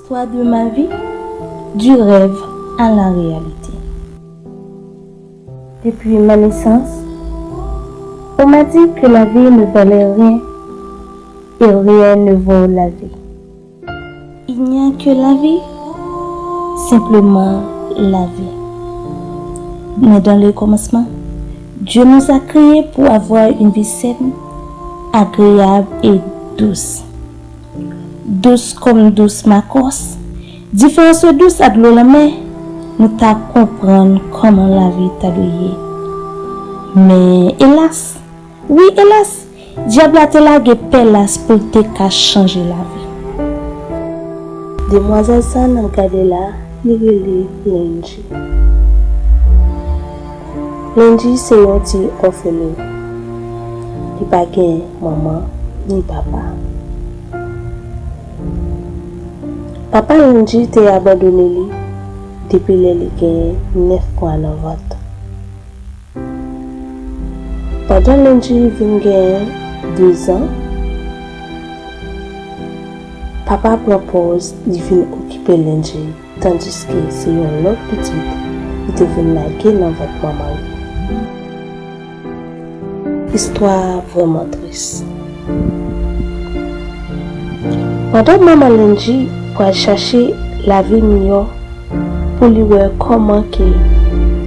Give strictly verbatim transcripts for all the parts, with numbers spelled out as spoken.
Histoire de ma vie, du rêve à la réalité. Depuis ma naissance, on m'a dit que la vie ne valait rien et rien ne vaut la vie. Il n'y a que la vie, simplement la vie. Mais dans le commencement, Dieu nous a créés pour avoir une vie saine, agréable et douce. Dous kòm dous makòs, diferans yo dous ak dlo lanmè, nou ta konprann kòman lavi ta dwe ye. Men elas, wi elas, dyab la te lage pèlas pou l te ka chanje lavi. Demwazèl sa n ap gade la, li rele Lendji. Lendji se yon ti òfelin. Li pa gen manman ni papa. Papa Lendji te abandone li depi lè li gen nèf mwa nan vant. Pandan Lendji vin gen dezan, papa pran pòz li vin okipe Lendji, tandiske se yon lòt pitit li te vin lage nan vant manman li. Istwa vrèman tris. Pandan manman Lendji pral chache lavi miyò pou li wè kòman ke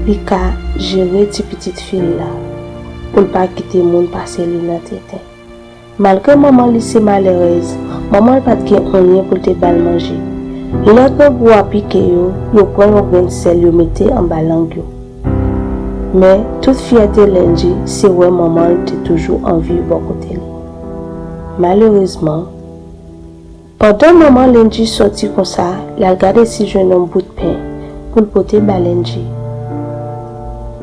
li ka jere ti pitit fi l la, pou l pa kite moun pase li nan tenten. Malgre manman li se malèrèz, manman l pa t gen anyen pou l te ba l manje. Lè grangou a pike yo, yo pran yon grenn sèl yo mete anba lang yo. Men, tout fyète Lendji se wè manman l te toujou an vi bò kote li. Malerezman, pandan manman Lendji sòti konsa, l al gade si jwenn yon bout pen pou l pote ba Lendji.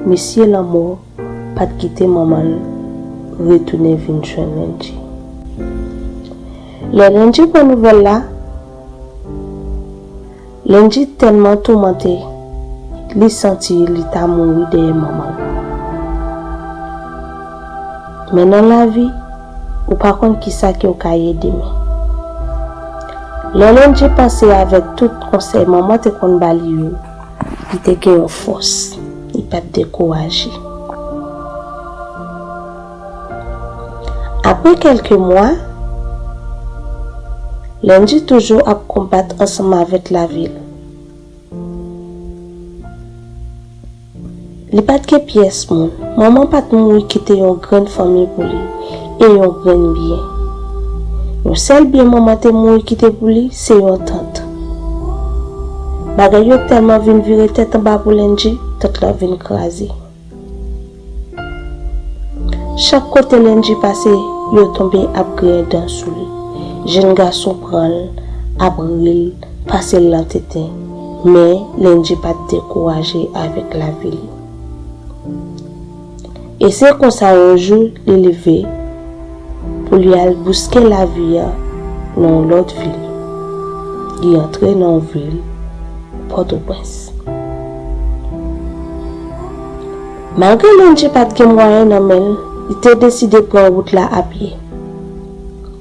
Mesye lanmò pa t kite manman l retounen vin jwenn Lendji. Lè Lendji pran nouvèl la, Lendji tèlman toumante, li santi li ta mouri dèyè manman l. Men nan lavi, ou pa konn kisa ke w ka ye demen. Lè Lendji panse avèk tout konsèy manman te konn ba li yo, li te gen yon fòs, li pa t dekouraje. Apre kèlke mwa, Lendji toujou ap konbat ansanm avèk lavi l. Li pa t gen pyès moun. Manman pa t mouri kite yon grenn fanmi pou li e yon grenn byen. Yon sèl byen manman te mouri kite pou li, se yon tant. Bagay yo tèlman vin vire tèt anba pou Lendji, tant lan vin kraze. Chak kote Lendji pase, yo tonbe ap griyen dan sou li. Jèn gason pran l, ap ri l, pase l nan tenten. Men, Lendji pa t dekouraje avèk lavi li. E se konsa yon jou, li leve pou li al bouske lavi a nan yon lòt vil. Li antre nan yon vil, Pòtoprens. Malgre Lendji pa t gen mwayen nan men l, li te deside pran wout la apye.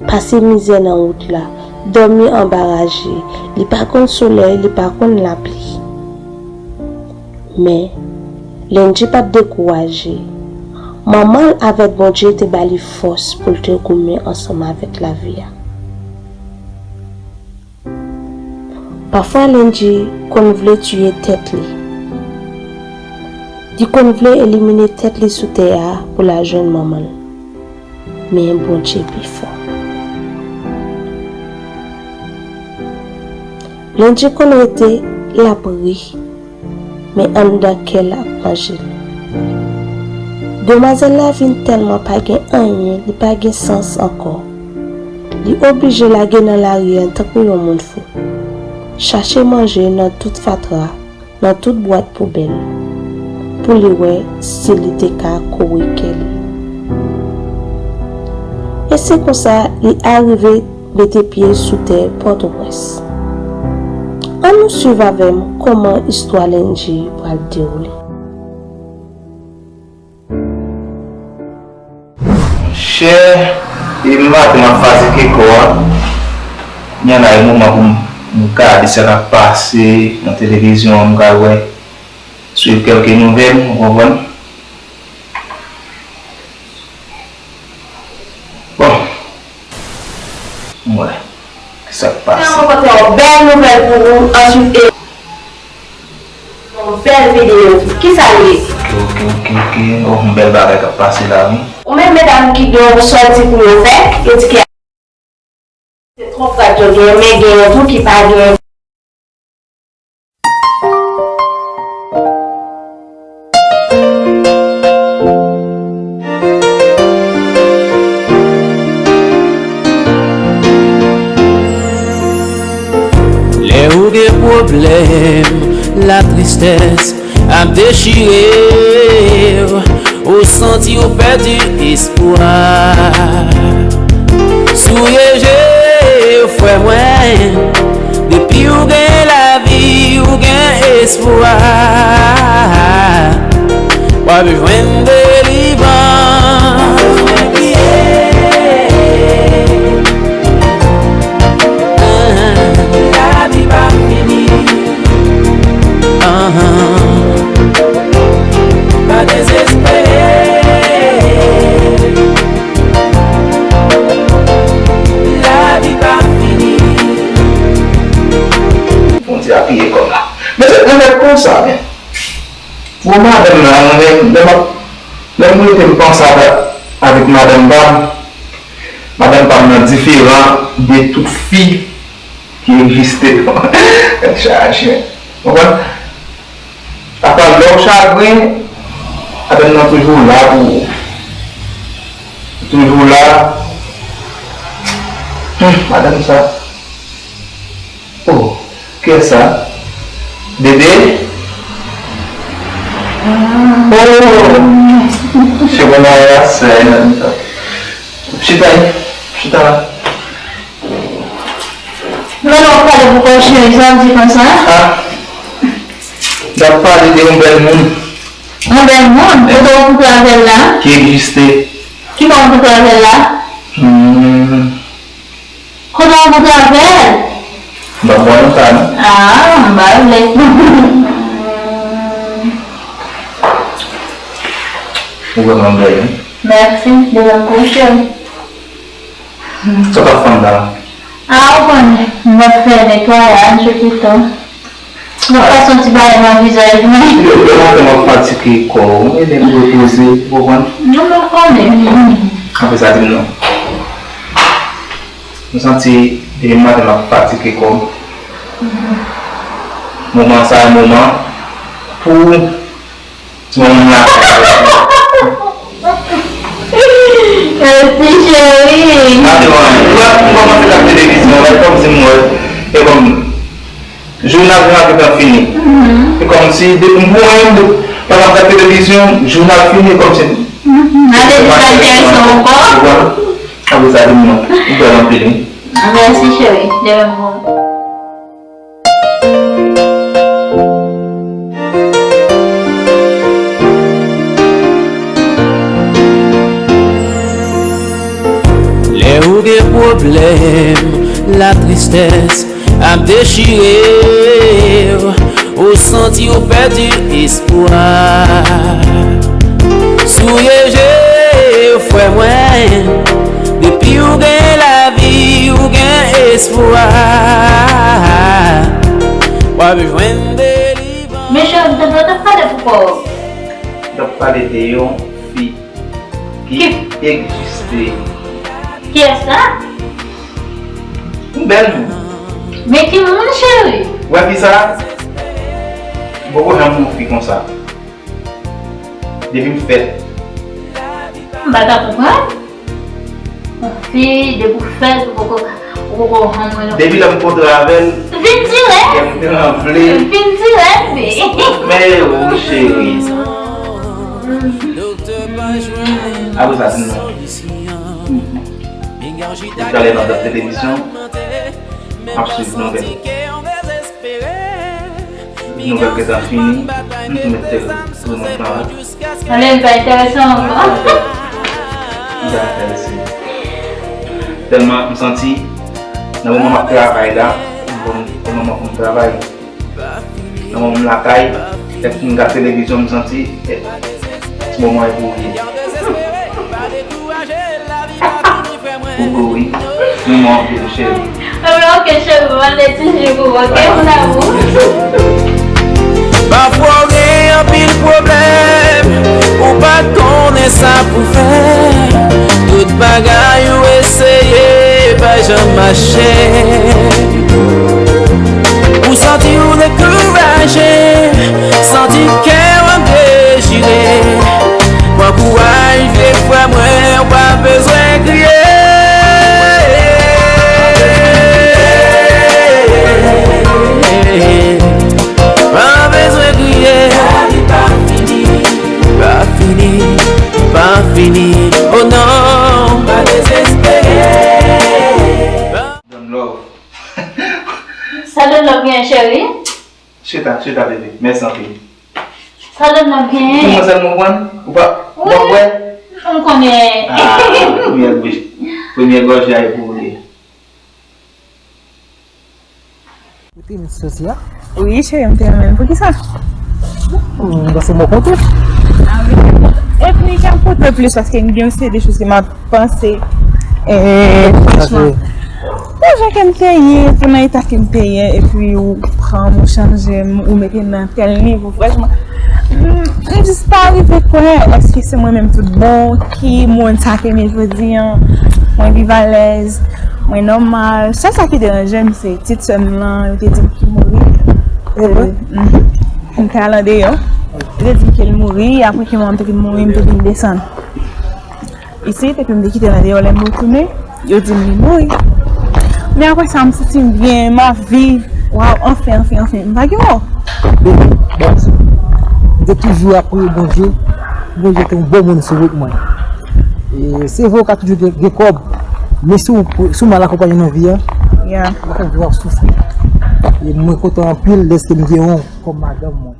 Pase mizè nan wout la, dòmi anba raje, li pa konn solèy, li pa konn lapli. Men, Lendji pa t dekouraje. Manman l avèk Bondye te ba li fòs pou l te goumen ansanm avèk lavi a. Pafwa Lendji konn vle tiye tèt li. Li konn vle elimine tèt li sou tè a pou l al jwenn manman l. Men Bondye pi fò. Lendji konn rete, l ap ri, men anndan kè l ap manje l. Demwazèl la vin tèlman pa gen anyen, li pa gen sans ankò. Li oblije lage nan lari a tankou yon moun fou. Chache manje nan tout fatra, nan tout bwat poubèl, pou li wè si li te ka kouri kè li. E se konsa li arive mete pye sou tè Pòtoprens. Ann nou swiv avè m kòman istwa Lendji pral dewoule. Monchè, e maten m ap fatike kò a. Kounye a la e moman pou m M gade sa k ap pase nan televizyon an, m pral wè, swiv kèlke nouvèl, ou konprann? Bon, m wè ki sa k pase. Mwen pote yon bèl nouvèl pou ou, answit e yon bèl videyo tou. Kisa l ye? Ok, ok, ok, ok. Oh, yon bèl bagay k ap pase la, wi. Ou menm medam ki gen yon sòti pou yo fè, yo di ke se twòp rad yo gen, men gen yon tou ki pa gen. Lè ou gen pwoblèm, latristès ap dechire w, ou santi w pèdi espwa. Souye je w, frè mwen, depi w gen lavi, w gen espwa. W ap jwenn delivrans. Lavi pa fini. Anhan. Pa dezespere. Lavi pa fini. Bondye apiye kò m la. Men se, men se konsa, men. Bon, madanm nan, lè, lè m ap, lè m rete m panse avèk, avèk madanm pa m, madanm pa m nan diferan de tout fi ki egziste. Tèt chaje. Konprann? Apa lè w chagren, madanm nan toujou la pou ou. Toujou la. Hmm, madanm sa. Oh, kiyès sa? Dede? Oh! Se bon bagay la, sè. Chita, chita la. Non, non, w ap pale pou kò w, cheri, sa w di konsa? Ah! M t ap pale de yon bèl moun. Yon bèl moun? Kote w rankontre avè l la? Ki egziste. Ki bò w rankontre avè l la? Hmm. Kote w rankontre avè l? M p ap ba w non sa, non. Ah, m pa vle. Ou vrèman bèl, wi. Mèsi, de menm pou ou, cheri. Sa w t ap fè anndan an? Ah, ou konnen, m ap fè netwayaj, pito. M ap pase yon ti bagay nan vizaj mwen. Lè maten m ap fatige kò w, ede m repoze, ou konprann? Non, mwen konnen. Apre sa, di m non. M santi depi maten m ap fatige kò m. Moman sa a, moman pou ou. Ti manman m la. Mèsi, cheri. Mwen, mwen kòmanse gade televizyon, wè, kòmsi m wè, e kòm jounal, jounal gentan fini. E kòmsi, depi m pou mwen, pandan m gade televizyon, jounal fini, e kòmsi. Apre sa, di m non. Ou bèl anpil, wi. Mèsi, cheri. De menm pou ou. Lè ou gen pwoblèm, latristès ap dechire w, ou santi w pèdi espwa. Souye je w, frè mwen, depi w gen lavi, w gen espwa. W ap jwenn delivrans. Men cheri, m tande w t ap pale pou kò w. M t ap pale de yon fi ki egziste. Kiyès sa? Yon bèl moun. Men ki moun, cheri? Ou wè fi sa? M poko janm wè yon fi konsa. Depi m fèt. M pa ka konprann. Yon fi, depi w fèt, ou poko, ou poko janm wè non. Depi lè m kontre avè l, vin dirèk, kè m tranble. Vin dirèk, wi. Men ou cheri. Apre sa, di m non. Depi talè m ap gad televizyon, m ap swiv nouvèl. Nouvèl gentan fini, m tou met tèl sou mwen tan. Anben, li pa enteresan ankò. Li pa enterese. Tèlman m santi, nan moman m ap travay la, m konn Manman pou m travay. Nan manman m lakay, lè m fin gad televizyon, m santi, eh, ti moman e pou rive. Ou gou wi. Nou manke cheri. Ebyen, ok, cheri, m ap mande ti ji pou ou, ok, mon amour? Pafwa w gen anpil pwoblèm, ou pa t konnen sa pou fè. Tout bagay ou eseye pa janm mache. Ou santi w dekouraje, santi kè w ap dechire. Pran kouraj, vye frè mwen, ou pa bezwen kriye. Pa bezwen kriye. Lavi pa fini. Pa fini, pa fini. Oh non, pa dezespere. Don Love. Sa Don Love gen, cheri? Chita, chita, bebe. Mèsi anpil. Sa Don Love gen? Ou konn sèl mwen konn? Ou pa, ou pa wè? M konnen. Ah, premyè gòj, premyè gòj la e pou ou li ye. Ou te renmen soti a? Wi, cheri, m te renmen l. Poukisa? Hmm, paske m kontan. Ah, wi. Epi, m kontan plis paske m gen yon seri de choz ke m ap panse. E, franchman, pou jan ke m te ye, pou nan eta ke m te ye, epi ou pran m, ou chanje m, ou mete m nan tèl nivo, franchman, m, m jis pa rive kwè, èske se mwen menm tout bon ki moun sa ke m ye jodi an, mwen viv alèz, mwen nòmal. Sèl sa ki deranje m, se ti sè m lan, yo te di m ki mouri. E vre? Mhm. M te al andeyò. Yo te di m ke l mouri, apre ke manman m te fin mouri, m te vin desann isit, epi m te kite l andeyò, lè m retounen, yo di m li mouri. Men apre sa, m santi m byen, m ap viv. Waw, anfen, anfen, anfen, m pa gen mo. Bon, m te toujou ap priye Bondye, Bondye te yon bon moun sou wout mwen. E se vre, ou ka toujou gen, gen kòb, men si w, si w mal akonpaye nan vi a, yeah, ou ka toujou ap soufri. E mwen kontan anpil dèske m gen yon kòm madanm mwen.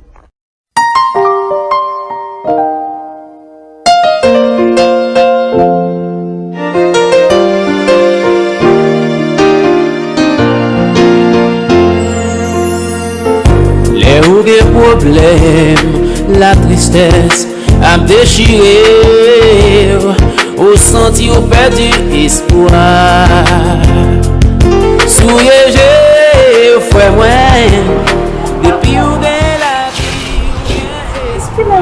Lè ou gen pwoblèm, latristès ap dechire w, ou santi w pèdi espwa. Souye je w, frè mwen, depi w gen lavi, ou gen espwa.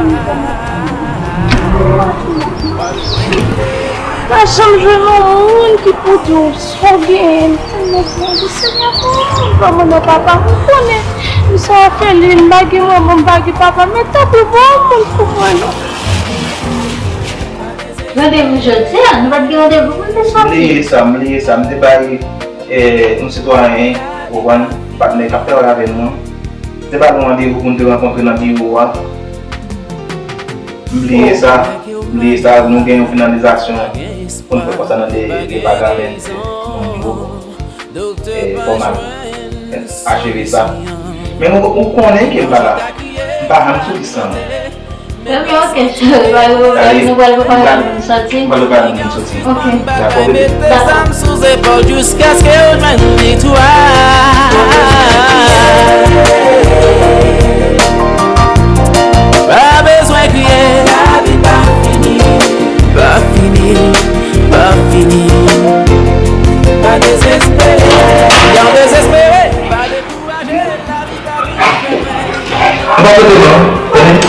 Pa janm jwenn yon moun ki pou di w sa w genyen. Tèlman Bondye, Senyè, oh, m pa mande papa, m konnen m se yon òfelin, m pa gen manman, m pa gen papa, men tanpri, ba yon moun pou mwen non. Randevou jodi a, nou pa t gen randevou pou n te sòti? M bliye sa, m bliye sa, m te bay, eh, yon sitwayen, ou konprann, patnè k ap travay avè nou an, m te ba nou randevou pou n te rankontre nan biwo a. M bliye sa, m bliye sa, nou gen yon finalizasyon pou n fè konsènan de, de depaga avèk yon biwo. E, fò m al acheve sa. Men ou, ou konnen ke m pa la. M pa janm soti san ou. Ebyen, ok, cheri, pa gen pwoblèm, nou pral prepare pou nou soti. M pral prepare pou nou soti. Ok. Dakò, bebe. Dakò. Zam sou zepòl jiskaske w jwenn viktwa. Pa bezwen kriye. Lavi pa fini. Pa fini, pa fini. Pa dezespere. Yon dezespere. Pa dekouraje. Lavi pa fini. Mwen pa pote non, tande.